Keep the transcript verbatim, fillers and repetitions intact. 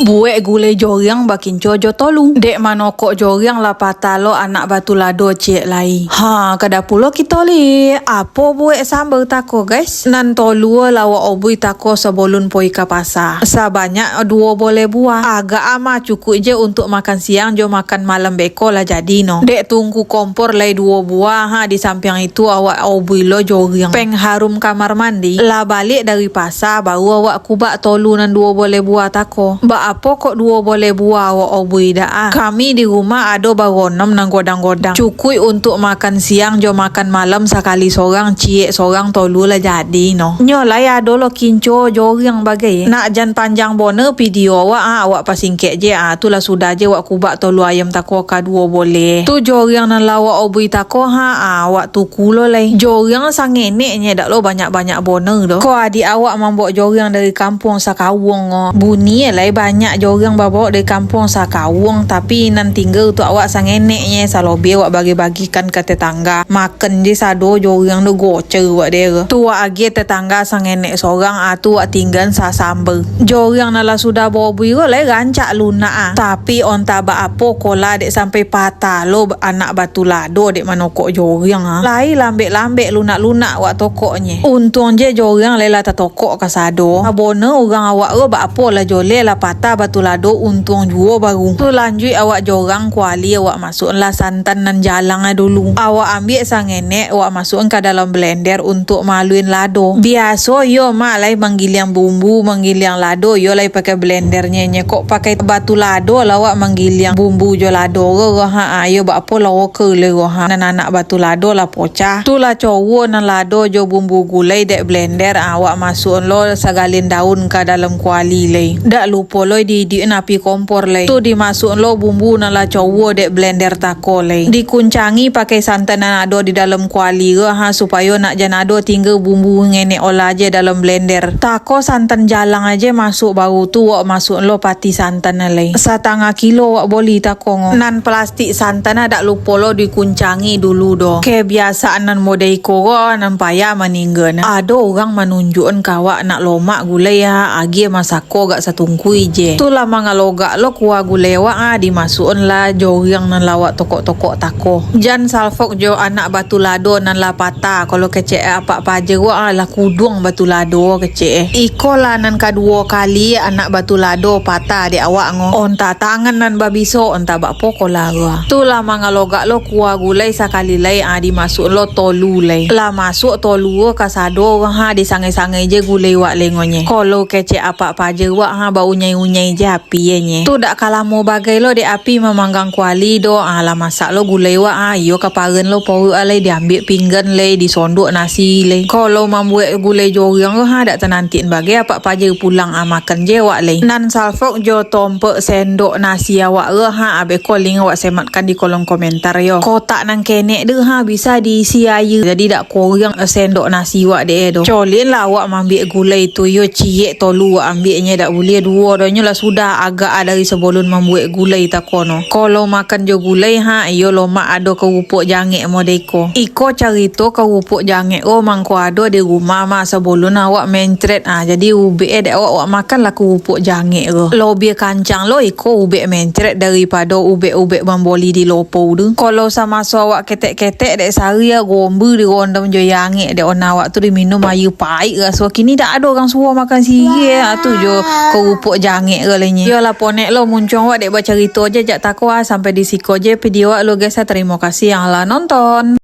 Buek gulai joriang bakinco jo tolu. Dek manokok joriang lah patah lo anak batu lado ciek lai. Ha, kada pulo kito li. Apo buek sambal tako, guys? Nan tolu lah awak obui tako sabalun poi ka pasa. Sabanyak duo boleh buah. Agak amah cukuik je untuk makan siang jo makan malam beko lah jadi no. Dek tungku kompor lai duo buah, ha, di sampiang itu awak obui lo joriang. Pengharum kamar mandi. Lah baliak dari pasa, baru awak kubak tolu nan duo boleh buah tako. Baapo kok duo boleh buah awak obui dak ah? Kami di rumah ado baronom nan godang-godang. Cukuik untuk makan siang jo makan malam sakali sorang, ciek sorang tolu lah jadi no. Nyo lai ado lo kinco joriang bagai. Nak jan panjang boner video awak ah, awak pasingkek je ah. Tu lah sudah je awak kubak tolu ayam tako ka duo boleh. Tu joriang nan lah awak obui tako ha ah, awak tuku lo lai. Joriang sangenek nye dak lo banyak-banyak boner doh. Ko adiak awak mambaok joriang dari kampuang sakawuang oh. Bunyi lai banyak joriang babaok dari kampuang sakawuang, tapi nan tingga tu awak sangenek nye, salobih awak bagi-bagikan ka tetangga. Makan je sado joriang tu gocer awak dek. Tu awak agiah tetangga sangenek sorang ah, tu awak tinggaan sasamba. Joriang nan lah sudah baobui ko lai rancak lunak ah. Tapi ontah baapo ko lah dek sampai patah lo anak batu lado dek manokok joriang ah. Lai lambek-lambek lunak-lunak awak tokok nye. Untuang je joriang lai lah tatokok kasado. Sabona urang awak ko baapo lah joleh lah patah batu lado untuang juo baru. Tu lanjuik awak jorang kuali awak masuaklah santan nan jalang ah dulu. Awak ambiak sangenek awak masuakkan ka dalam blender untuak maaluin lado. Biaso iyo mak lai manggiliang bumbu, manggiliang lado iyo lai pakai blender nye, nye kok pakai batu lado lah awak manggiliang bumbu jo lado ko, ha, iyo baapo lah oke lai ko, ha, nan anak batu lado lah pocah. Tu lah cowok nan lado jo bumbu gulai dek blender, ah, awak masuakkan lo sagalin daun ka dalam kuali lai. Dak lupo lo diiduikan api kompor lai. Tu dimasuakkan lo bumbu nan lah cowok dek blender tako lai. Dikuncangi pakai santan nan ado di dalam kuali ko, ha, supayo nak jan ado tingga bumbu ngenek olah je dalam blender. Tako santan jalang aje masuak baru tu, wak masuakkan lo pati santan lai. Satangah kilo wak boli tako ngo. Nan plastik santan dak lupo lo dikuncangi dulu doh. Kebiasaan nan model iko ko nan payah maningga nah. Ado urang manunjuakkan ka awak nak lomak gulai ha, agiah masak ko agak satungkui je. Tu lah mangalogak lo kuah gulai wak ah, dimasuakkan lah joriang nan lah wak tokok-tokok tako. Jan salfok jo anak batu lado nan lah patah, kalau kecek apak paja wak ah, lah kuduang batu lado kecek eh. Iko lah nan kaduo kali anak batu lado patah dek awak ngo. Ontah tangan nan babiso, ontah bak poko lah ko. Tu lah mangalogak lo kuah gulai sakali lai ah, dimasuak lo tolu lai. Lah masuak tolu ko kasado ha, disangai-sangai je gulai wak lai ngo nye. Kalau kecek apak paja wak ha, baunyai-unyai je api ye nye. Tu dak ka lamo bagai lo dek api mamanggang kuali doh. Ah, lah masak lo gulai wak ah, iyo ka paren lo paruik ah lai, diambiak pinggan lai, disondok nasi lai. Kalau mambuek gulai joriang ko ha, dak tanantian bagai apak paja pulang ah, makan je wak lai. Nan salfok jo tompek sendok nasi awak ko ha, abeh ko link awak sematkan di kolom komentar yo. Kotak nan kenek tu ha, bisa diisi aia, jadi dak korang eh, sendok nasi wak dek eh doh. Colin lah awak mambiak gulai tu yo, ciek tolu wak ambiak nye, dak buliah duo doh, nyo lah sudah agak ah dari sabalun mambuek gulai tako no. Kalau makan jo gulai ha, iyo lomak ado karupuk jangek model iko. Iko carito karupuk jangek ko mangko ado di rumah mah sabalun awak mencret ah, jadi ubek eh dek awak, awak makan lah karupuk jangek ko. Lobiah kancang lo iko ubek mencret daripado ubek-ubek mamboli di lopo tu. Kalau samaso awak ketek-ketek dek sari ah, gombu dirondam jo angek dek ona awak tu diminum aia paik raso. Kini dak ado urang suo makan siriah ah, tu jo karupuk jangek ko lai nye. Yo lah ponek lo muncuang wak dek bacarito je jak tako ah, sampai di siko je video wak lo guys ah, tarimo kasih yang lah nonton.